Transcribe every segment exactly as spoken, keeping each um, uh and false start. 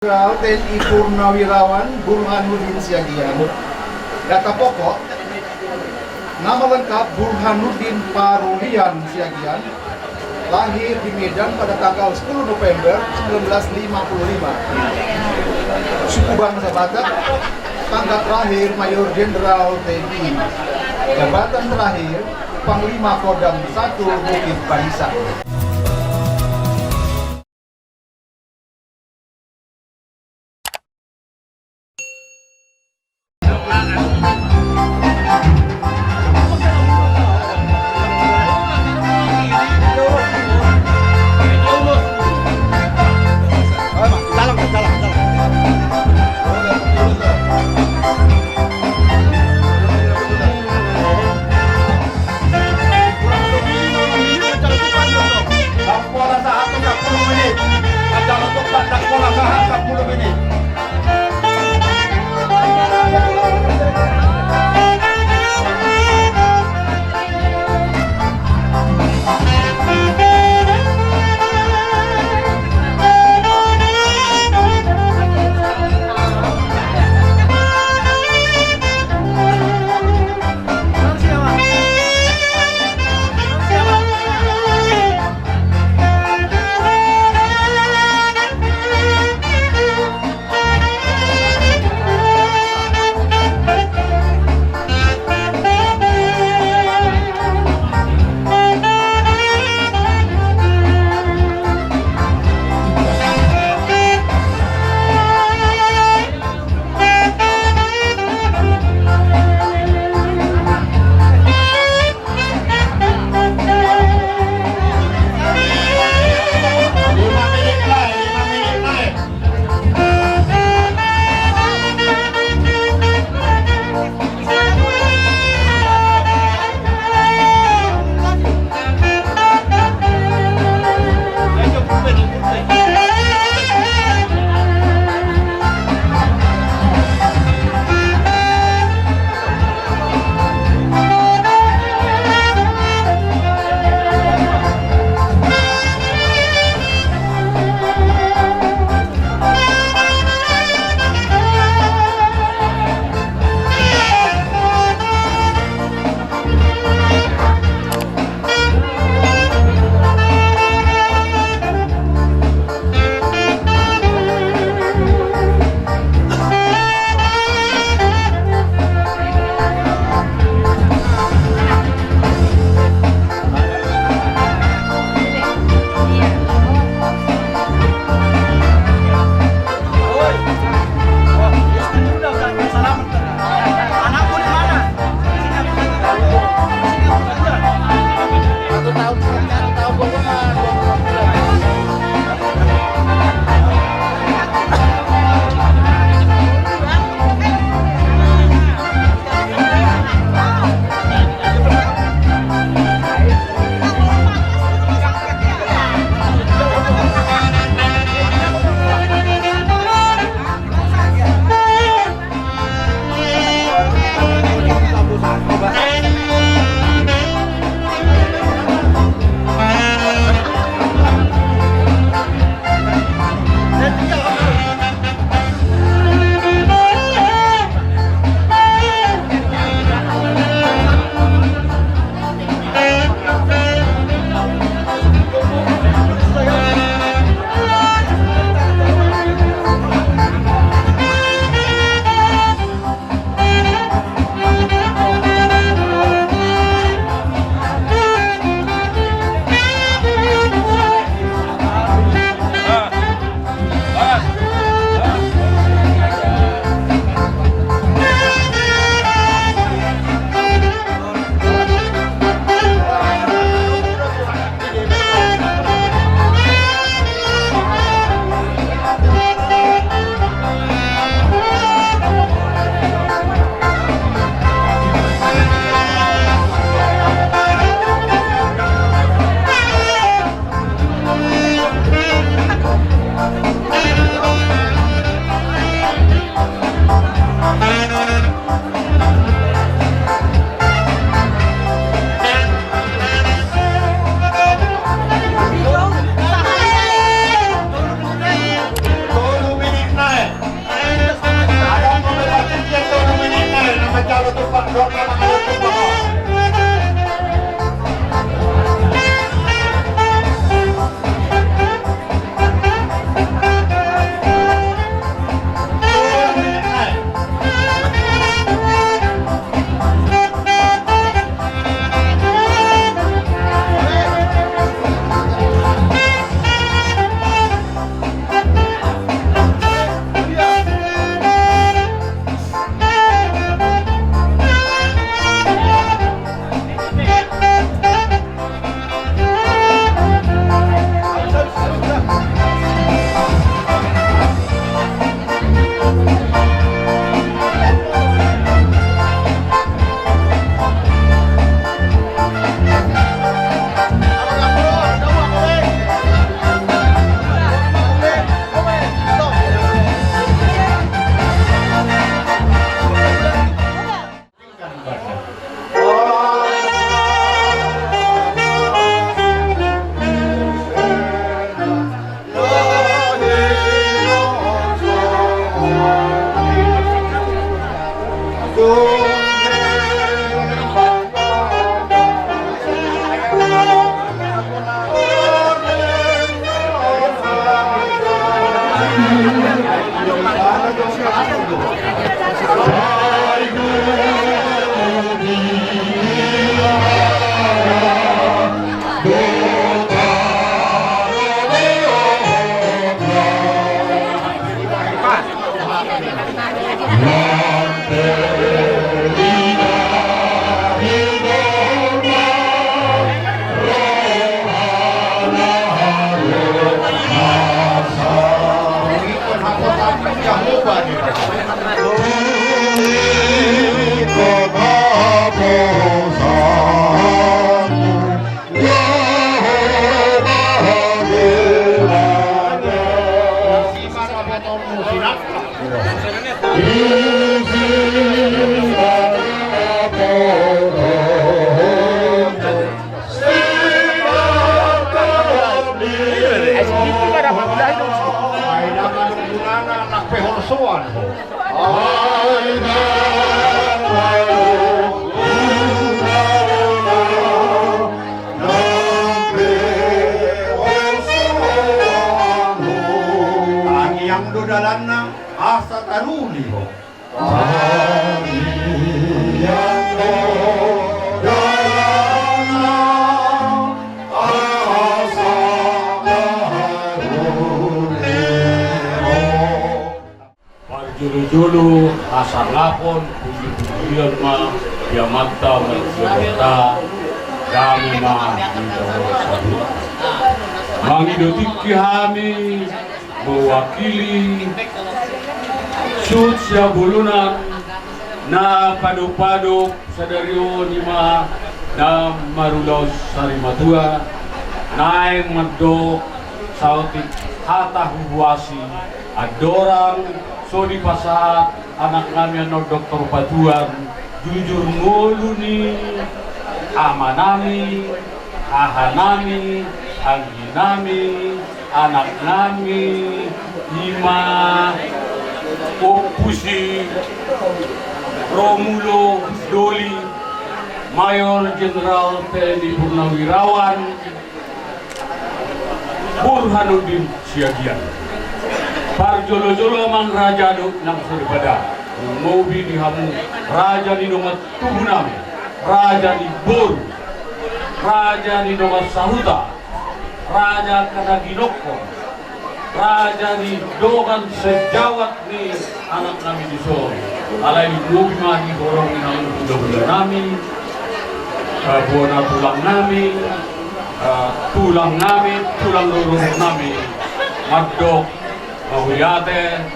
Jenderal T N I Purnawirawan Burhanuddin Siagian. Data pokok, nama lengkap Burhanuddin Parulian Siagian, lahir di Medan pada tanggal sepuluh November sembilan belas lima puluh lima. Suku bangsa Batak, pangkat terakhir Mayor Jenderal T N I. Jabatan terakhir, Panglima Kodam satu Bukit Barisan. Ndang pola sahat sampulu menit. Ndang pola sahat sampulu menit. Tangiang do dalanna asa taruli ho. Parjolo-jolo hasangapon, puji-pujian ma di Amanta Martua, dame ma di Debata. Mangido tingki hami mewakili suhut sihabolonan na padopadop sadari on, i ma na marulaon sarimatua, naeng mandok saotik hata huhuasi, andorang so dipasahat anak nami annon Doktor Patuan, jujur ngolu ni ama nami, aha nami, anggi nami, anak nami, i ma Ompu si Romulo Doli, Mayor Jenderal T N I Purnawirawan Burhanuddin Siagian. Parjolo-jolo amang raja dohot inang soripada, lumobi di hamu raja ni dongan tubu nami, raja ni boru, raja ni dongan sahuta, raja angka na ginokkon, raja ni dongan sejawat ni anak nami dison. Alai lumobi ma di horong ni hamu hulahula nami, eh, bona tulang nami, eh, tulang nami, tulang rorobot nami, mandok mauliate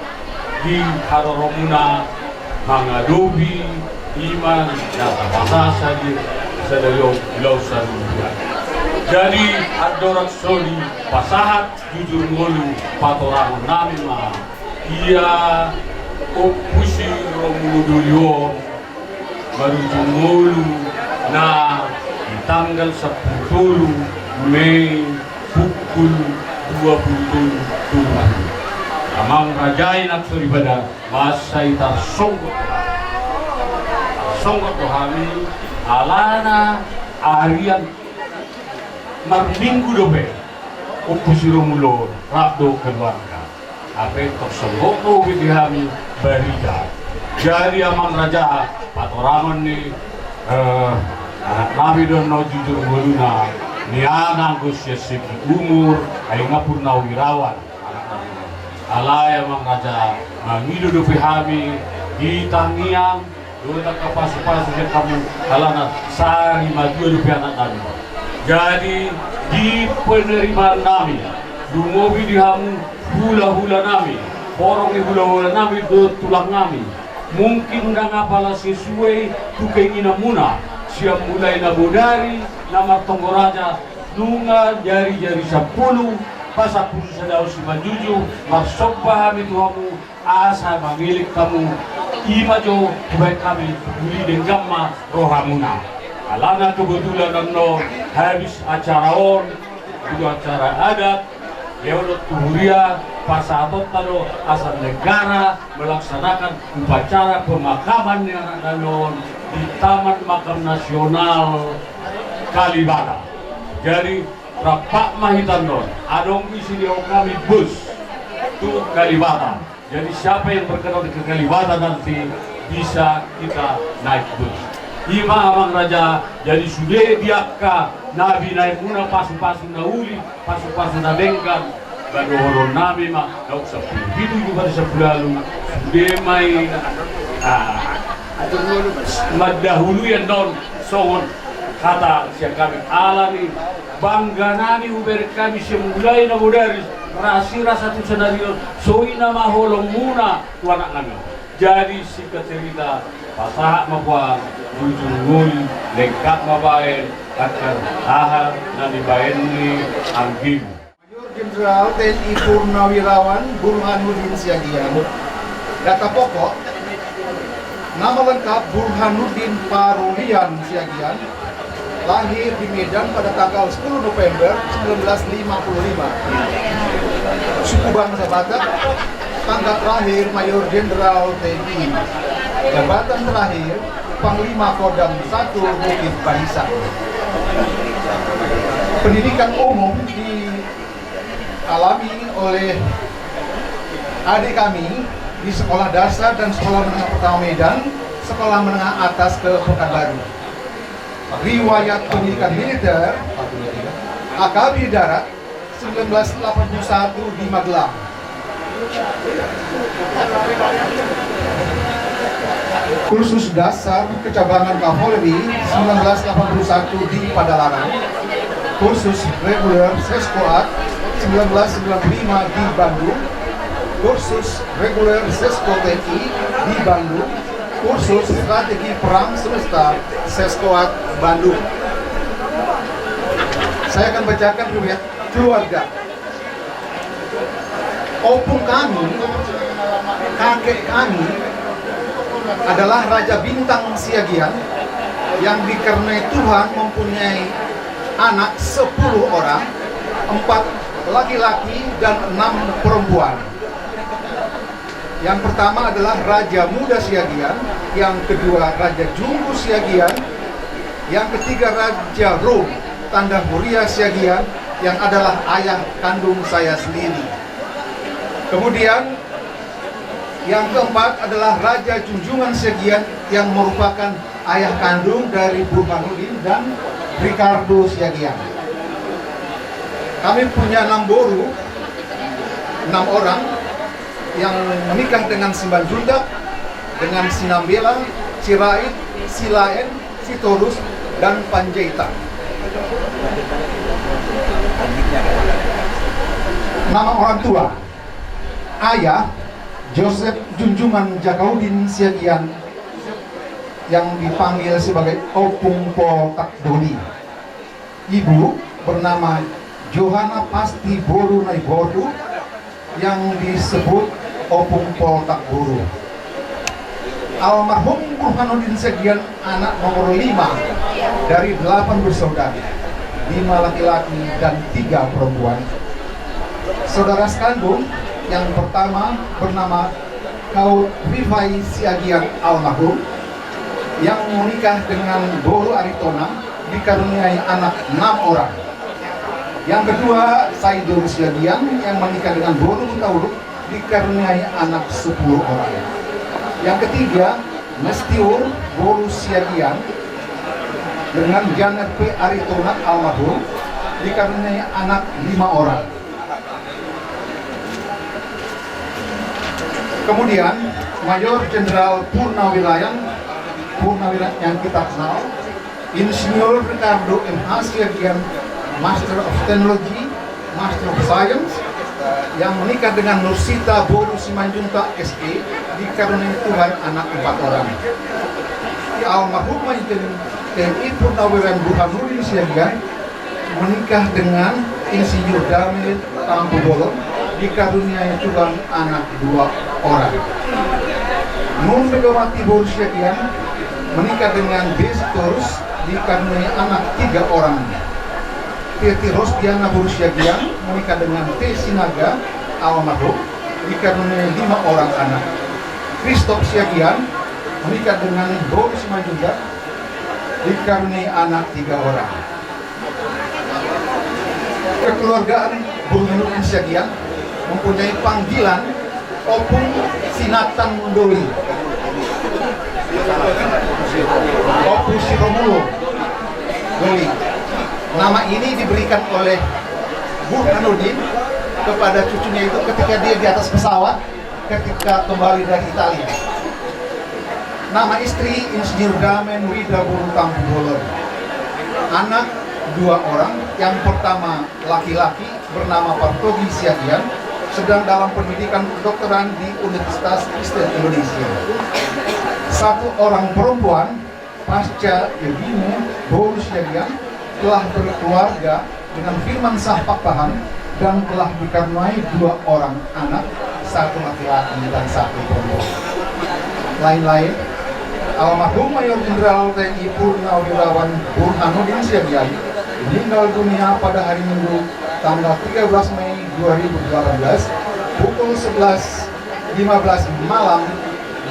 di haroromuna mangadopi i ma na tapasahat sadari on, ulaon saluhutna. Jadi andorang so dipasahat, jujur ngolu patorangon nami ma ia Ompu si Romulo Doli on marujung ngolu na di tanggal sampulu tolu Mei pukul dua pulu tolu. Amang raja, inang soripada, mansai tarsonggot, tarsonggot do hami alana arian marminggu dope Ompu si Romulo rap dohot keluarga. Hape tarsonggot do be di hami barita. Jadi amang raja, patorangon ni, eh, anak nami do annon jujur ngoluna, nian anggo sian segi umur, ai nga Purnawirawan anak nami. Alai amang raja, mangido dope hami di tangiang dohot angka pasupasu sian hamu, alana sarimatua dope anak nami. Jadi di penerimaan nami, lumobi di hamu hulahula nami, horong ni hulahula nami dohot tulang nami, mungkin ndang apala sesuai tu keinginanmuna, sian mulai na bodari, na martonggo raja, nunga jari-jari sampulu, pasampulu sada on Simanjujung, marsomba hami tu hamu, asa mangelek hamu, i ma jo hubaen hami, uli denggan ma rohamuna. Alana kebetulan annon habis acara on, tu acara adat, lewat tu huria, pasahatonta do asa negara melaksanakan upacara pemakaman ni anak nami on di Taman Makam Nasional Kalibata. Jadi, rap ma hita annon, adong disediaon hami bus Kalibata. Jadi siapa yang berkenan ke Kalibata nanti bisa kita naik bus. I ma amang raja, jadi sude di angka na binaen muna pasu-pasu na uli, pasu-pasu na denggan, na dohonon nami ma, na unsat pitu-pitu jumpa di sampulu ualu, sude ma i, ah, mandahului annon songon hata sian hami alani bangga nami hubereng hami sian mulai na bodaris, rasirasa tu sadari on, songon i nama holong muna tu anak nami. Jadi singkat cerita, pasahat ma puang, bujur ngolu, lengkap ma baen, angka aha na nibaen ni anggim. Mayor Jenderal T N I Purnawirawan Burhanuddin Siagian. Data pokok, nama lengkap Burhanuddin Parulian Siagian, lahir di Medan pada tanggal sepuluh November sembilan belas lima puluh lima. Suku bangsa Batak, pangkat terakhir Mayor Jenderal T N I. Jabatan terakhir Panglima Kodam satu Bukit Barisan. Pendidikan umum dialami oleh adik kami di sekolah dasar dan sekolah menengah pertama Medan, sekolah menengah atas ke Pekanbaru. Riwayat pendidikan militer, A K B darat, sembilan belas delapan puluh satu di Magelang. Kursus dasar kecabangan kavaleri sembilan belas delapan puluh satu di Padalarang. Kursus reguler Seskoad sembilan belas sembilan puluh lima di Bandung. Kursus reguler Sesko T N I di Bandung. Kursus strategi perang semesta Seskoad Bandung. Saya akan bacakan riwayat keluarga. Ompung kami, kakek kami, adalah Raja Bintang Siagian yang dikaruniai Tuhan mempunyai anak sepuluh orang, empat laki-laki dan enam perempuan. Yang pertama adalah Raja Muda Siagian, yang kedua Raja Jumbo Siagian, yang ketiga Raja Rum Tanda Huria Siagian, yang adalah ayah kandung saya sendiri. Kemudian yang keempat adalah Raja Junjungan Siagian yang merupakan ayah kandung dari Burhanuddin dan Ricardo Siagian. Kami punya enam boru, enam orang yang menikah dengan Simanjuntak, dengan Sinambela, Sirait, Silaen, Sitorus, dan Panjaitan. Nama orang tua, ayah Joseph Junjungan Jakaudin Siagian yang dipanggil sebagai Ompung Poltak Doli. Ibu bernama Johana Pasti boru Naiboru yang disebut Ompung Poltak Boru. Almarhum Burhanuddin Siagian anak nomor lima dari delapan bersaudara, lima laki-laki dan tiga perempuan. Saudara sekandung yang pertama bernama Kaur Rifai Siagian almarhum, yang menikah dengan Boru Aritonang, dikaruniai anak enam orang. Yang kedua, Saidur Siagian yang menikah dengan Boru Hutauruk, dikaruniai anak sepuluh orang. Yang ketiga, Mestiur Boru Siagian dengan Janet P Aritonang almarhum, dikaruniai anak lima orang. Kemudian, Mayor Jenderal Purnawirawan, Purnawirawan yang kita kenal, Insinyur Ricardo M H Siagian, Master of Technology, Master of Science, yang menikah dengan Nursita Boru Simanjuntak S E, dikaruniai Tuhan anak empat orang. Almarhum Mayor T N I Purnawirawan Burhanuddin Siagian menikah dengan Insinyur Dame Tampubolon, dikaruniai Tuhan anak dua orang. Nur Megawati Boru Siagian menikah dengan B Sitorus, dikaruniai anak tiga orang. Teti Rosdiana Boru Siagian menikah dengan T Sinaga almarhum, dikaruniai lima orang anak. Kristop Siagian menikah dengan Boru Simanjuntak, dikaruniai anak tiga orang. Kekeluargaan Burhanuddin Siagian mempunyai panggilan Ompung Sinatan Doli, Ompung Siromulur Doli. Nama ini diberikan oleh Burhanuddin kepada cucunya itu ketika dia di atas pesawat, ketika kembali dari Italia. Nama istri Insinyur Dame Nurida Boru Tampubolon. Anak dua orang, yang pertama laki-laki bernama Partogi Siagian, sedang dalam pendidikan kedokteran di Universitas Kristen Indonesia. Satu orang perempuan, Pasca Irmine Boru Siagian, telah berkeluarga dengan Firman Sah Pakpahan dan telah dikaruniai dua orang anak, satu laki-laki dan satu perempuan. Lain-lain, almarhum Mayor Jenderal T N I Purnawirawan Burhanuddin Siagian meninggal dunia pada hari Minggu, tanggal tiga belas Mei dua ribu delapan belas, pukul sebelas lima belas malam,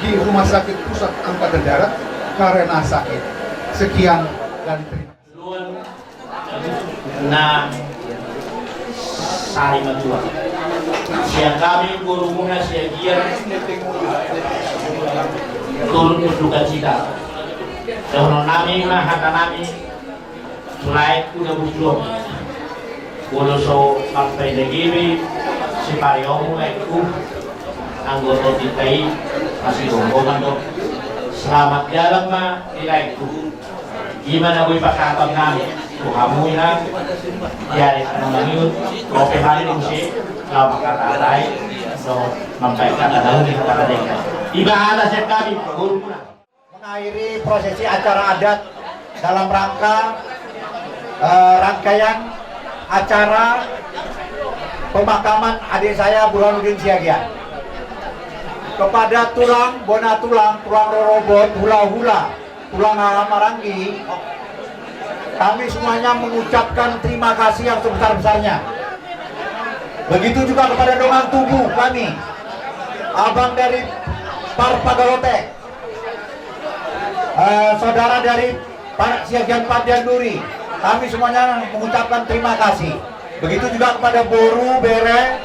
di Rumah Sakit Pusat Angkatan Darat karena sakit. Sekian dan terima kasih. Nuaeng, na sari matua. Sian hami borumuna Siagian, turut berdukacita. Dohonon nami ma hata nami, tu laengku na burju on. Molo so mambaen lagi be sipareonmu laengku, anggo otik i masih rombongan do. Selamat jalan ma di laengku. Ima na boi pasahaton nami tu hamu inang. Jadi na mangihut, dope hali muse laho mangkatai, dohot mambaen hata na uli, hata na denggan. Ima hata sian hami borumuna. Mengakhiri prosesi acara adat dalam rangka, eh, rangkaian acara pemakaman adik saya Burhanuddin Siagian. Kepada tulang, bona tulang, tulang rorobot, hula-hula, tulang haha maranggi, kami semuanya mengucapkan terima kasih yang sebesar-besarnya. Begitu juga kepada dongan tubuh kami, abang dari Parpagalote, eh, saudara dari Par-, Siagian Pandian Duri, kami semuanya mengucapkan terima kasih. Begitu juga kepada boru, bere,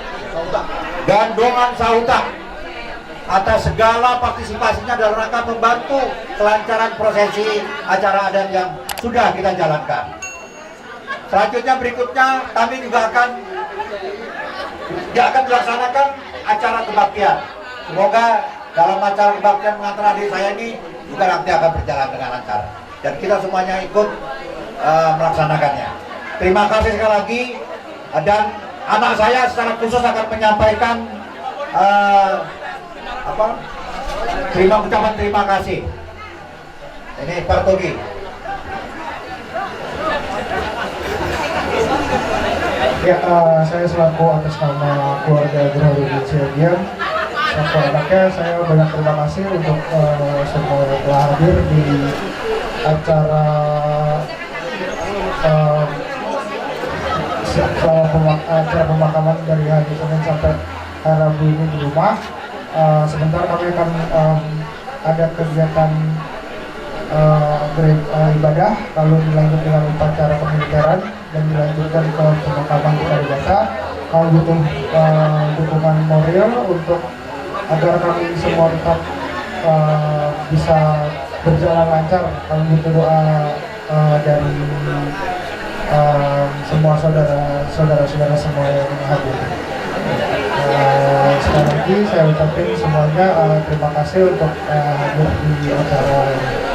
dan dongan sahuta atas segala partisipasinya dalam rangka membantu kelancaran prosesi acara adat yang sudah kita jalankan. Selanjutnya, berikutnya kami juga akan, dia akan dilaksanakan acara kebaktian. Semoga dalam acara kebaktian pengantar adik saya ini juga nanti akan berjalan dengan lancar dan kita semuanya ikut, eh, melaksanakannya. Terima kasih sekali lagi, dan anak saya secara khusus akan menyampaikan, eh, apa, terima, ucapan terima kasih. Ini Partogi. Ya, eh, saya selaku atas nama keluarga Burhanuddin Siagian, selaku anaknya, saya banyak terima kasih untuk, eh, semua yang telah hadir di acara, eh, se-, eh, pema-, acara pemakaman dari hari Senin sampai hari Rabu ini di rumah. Eh, sebentar kami akan, em, ada kegiatan, eh, gere-, eh, ibadah, lalu dilanjut dengan upacara kemiliteran dan dilanjutkan ke pemakaman di Kalibata. Kami butuh, eh, dukungan moral untuk, agar kami semua tetap, eh, bisa berjalan lancar. Kami butuh doa eh, dari, eh, semua saudara, saudara-saudara semua yang hadir. Eh, sekali lagi saya ucapin semuanya, eh, terima kasih untuk, eh, hadir di acara ini.